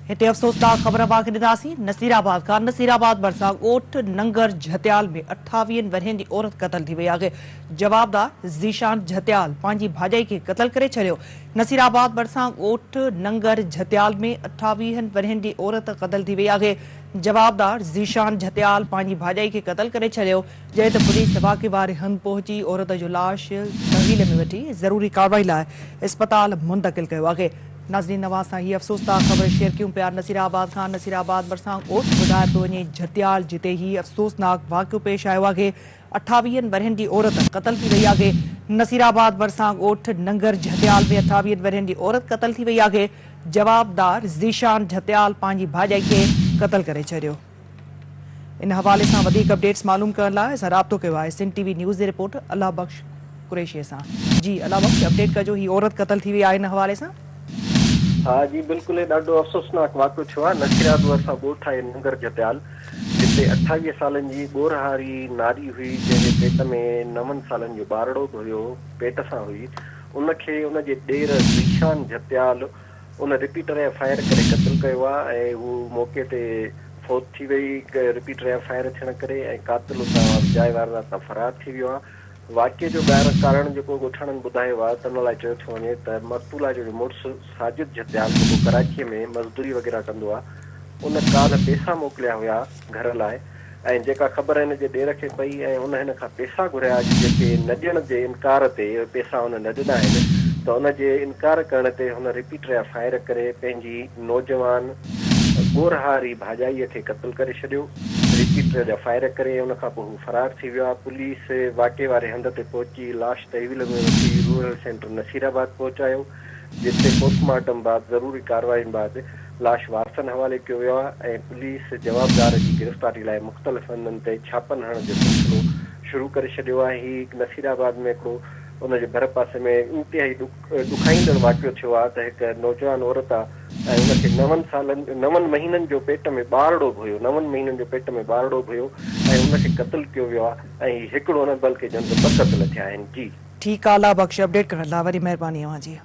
هتي افسوسناڪ خبر اوهان کي ڏينداسين نصيرآباد کان نصيرآباد ڀرسان ڳوٺ ننگر جهتيال ۾ اٺاويهن ورهين جي عورت قتل ٿي وئي آهي جوابدار ذيشان جهتيال پنهنجي ڀاڄائي کي قتل ڪري ڇڏيو نصيرآباد ڀرسان ڳوٺ ننگر جهتيال ۾ اٺاويهن ورهين جي عورت قتل ٿي وئي آهي جوابدار ذيشان جهتيال پنهنجي ڀاڄائي کي قتل ڪري ڇڏيو جڏهن ته پوليس واقعي واري هنڌ پهچي عورت جو لاش تحويل ۾ وٺي ضروري ڪارروائي لاء اسپتال منتقل ڪيو آهي. ناظرين اوهان سان هي افسوسناڪ خبر شيئر ڪيون پيا نصيرآباد کان نصيرآباد ڀرسان ڳوٺ ٻڌايو پيو وڃي جهتيال جتي هي افسوسناڪ واقعو پيش آيو آهي اٺاويهن ورهين جي عورت قتل ٿي وئي آهي نصيرآباد ڀرسان ڳوٺ ننگر جهتيال ۾ اٺاويهن ورهين جي عورت قتل ٿي وئي آهي جوابدار ذيشان جهتيال پنهنجي ڀاڄائي کي قتل ڪري ڇڏيو ان حوالي سان وڌيڪ اپڊيٽس معلوم ڪرڻ لاء اسان رابطو ڪيو آهي سنڌ ٽي وي نيوز جي رپورٽر الله بخش قريشي سان جي الله بخش اپڊيٽ ڪجو هي عورت قتل ٿي وئي آهي ان حوالي سان. ها جي بلڪل هي ڏاڍو افسوسناڪ واقعو ٿيو آهي نصيرآباد ڀرسان ڳوٺ آهي ننگر جتيال جتي 28 سالن جي ڳورهاري ناري هئي جنهن جي پيٽ ۾ نون سالن جو ٻارڙو به هيو پيٽ سان هئي ان کي ان جي ڏير ذيشان جتيال ان رپيٽر ايف I R ڪري قتل ڪيو آ ۽ هو موقعي تي فوت ٿي وئي رپيٽر ايف I R ٿيڻ ڪري ۽ قاتل اتان جاء واردات تان فرار ٿي ويو آ واقعي جو ڪارڻ جيڪو ڳوٺاڻن ٻڌايو آ ته ان لاء چيو ٿو وڃي ته مقتولا جو مڙس ساجد جهتيال جيڪو ڪراچي ۾ مزدوري وغيره ڪندو آ ان ڪالهه پيسا موڪليا هيا گهر لاء ۽ جيڪا خبر هن جي ڏير کي پئي ۽ ان هن کان پيسا گهريا جيڪي نه ڏيڻ جي انڪار تي اهي پيسا هن نه ڏنا آهن ته ان جي انڪار ڪرڻ تي هن رپيٽر يا فائر ڪري پنهنجي نوجوان ڳورهاري ڀاڄائيء کي قتل ڪري ڇڏيو. رپيٽر جا فائر ڪري ان کان پوء هو فرار ٿي ويو آهي. پوليس واقعي واري هنڌ تي پهچي لاش تحويل ۾ وٺي رورل سينٽر نصيرآباد پهچايو. جتي پوسٽ مارٽم بعد ضروري ڪارروائين بعد لاش وارثن حوالي ڪيو ويو آهي ۽ پوليس جوابدار جي گرفتاري لاء مختلف هنڌن تي ڇاپن هڻڻ جو سلسلو شروع ڪري ڇڏيو آهي هي نصير آباد ۾ هڪڙو ان جي ڀر پاسي ۾ انتهائي ڏکائيندڙ واقعو ٿيو آهي ته هڪ نوجوان عورت آهي ۽ ان کي نون سالن نون مهينن جو پيٽ ۾ ٻارڙو به هيو نون مهينن جو پيٽ ۾ ٻارڙو به هيو ۽ ان کي قتل ڪيو ويو آهي ۽ هي هڪڙو نه بلڪه ڄڻ ته ٻه قتل ٿيا آهن جي. ٺيڪ آ الله بخش اپڊيٽ ڪرڻ لاء وڏي مهرباني اوهان جي.